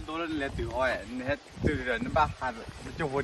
ဒိလၢနလဲၤတုၤအီၤ, နဟဲတုၤဒီး နဘၣ်ဟးကၠိဖိ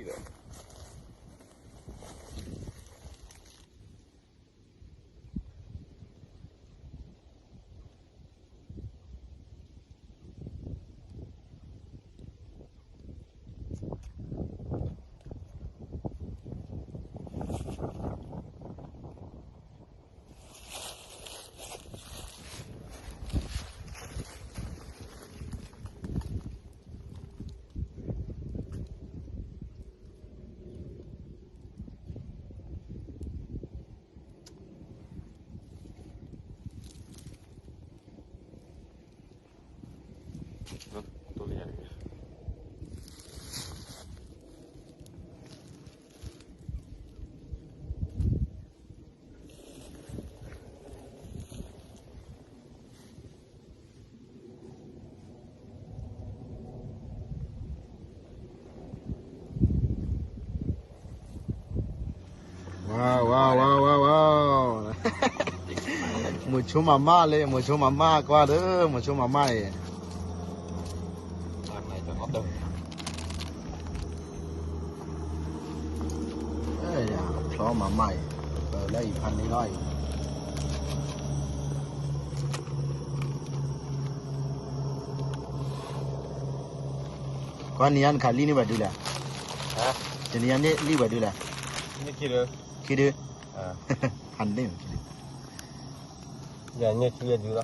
ဒံး. ဝါ ဝါ ဝါ ဝါ ဝါ, မိၤဆိမၤမၢ်လၢ မိၤဆိမၤမၢ်ကွၢ်ဒီး မိၤဆိမၤမၢ်အံၤ, ဖျီမၤမၢ်အံၤ ပလၢအံၤဖးန့ၣ်လီၤအံၤ, ကွၢ်နံၤအါနခးလံန့ၢ်ဘၣ်ဒုလဲၣ်, တနံၤအါန့ၢ်လံဘၣ်ဒုလဲၣ်, ခံဒု, ဖးန့ၢ်ခံဒု, ယၤန့ၢ်ခံဒုလီၤ.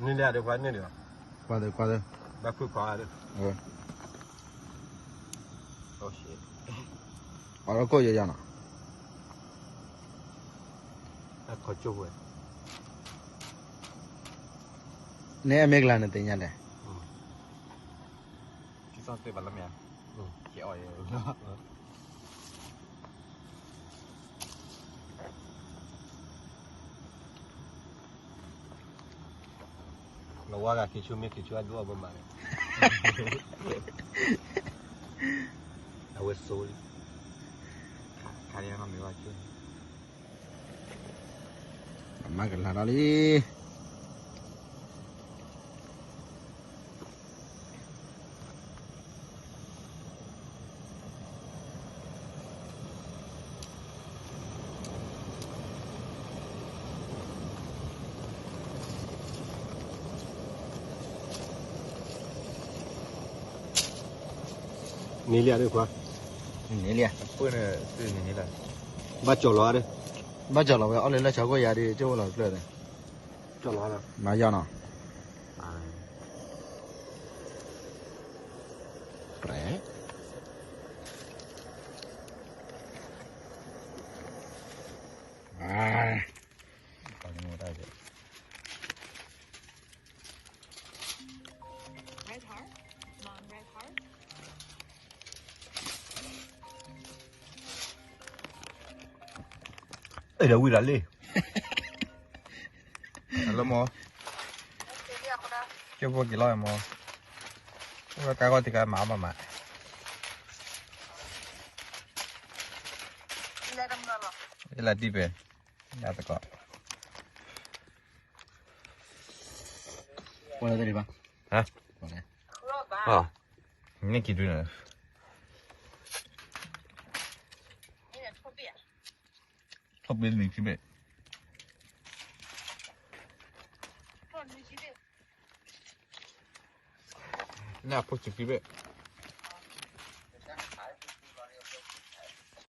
န့ၢ်လံဒုး ကွၢ်န့ၢ်လံ, ကွၢ်သ့ ကွၢ်သ့, ဘၣ်ဖုၣ်ခွါဒုး, အီၣ်လၢကိၣ်ယဲယၤနီၤ, ခီကၠိဝဲ, န့ၣ်အမ့ၢ်ကလၤနသ့ၣ်ညါလဲၣ်. ကၠီသ့ၣ်ဘၣ်လၢမ့ၢ်ဧါ, ကဲအီၣ်ယဲ, လီၤဝါဂၤ က့ၤဆူမ့ၢ်က့ၤဆူအဒိၣ်အဘၢမးန့ၣ်, အဝဲစိလံ, ခါန့ၣ်မ့ၢ်ဝဲကၠိ အမါကလၤထီၣ်လံ. န့ၢ်လံဒုးခွါ, န့ၢ်လံ, ဘၣ်ကၠီၣ်လီၤဒုး, ဘၣ်ကၠီၣ်လီၤဝဲ အီၣ်လၢလၢဆီခိၣ်ယၤဒုး ကၠိဝဲလီၤတကျၢၢ်န့ၣ်, ကၠီၣ်လီၤ, မၤယီၢ်နီၤ, ပြဲး အဲၣ်ဒိးဝံၤလီၤလံ, လၢမၢ်, ကၠိဖိက့ၤလီၤမၢ်, ကါဂီၢ်တံၢ်ကါမၤအီၣ်မးမး, ယလၢတံၢ်ပဲ, ယသကိး, ပှၤလၢတၢ်ဒံးဘၣ်, ဟါ, န့ၣ်က့ၤဒုးန့ၣ်, ထီၣ်ဘ့ၣ်နံၤခံဘ့ၣ်, နၢ်ဖိဆံခံဘ့ၣ်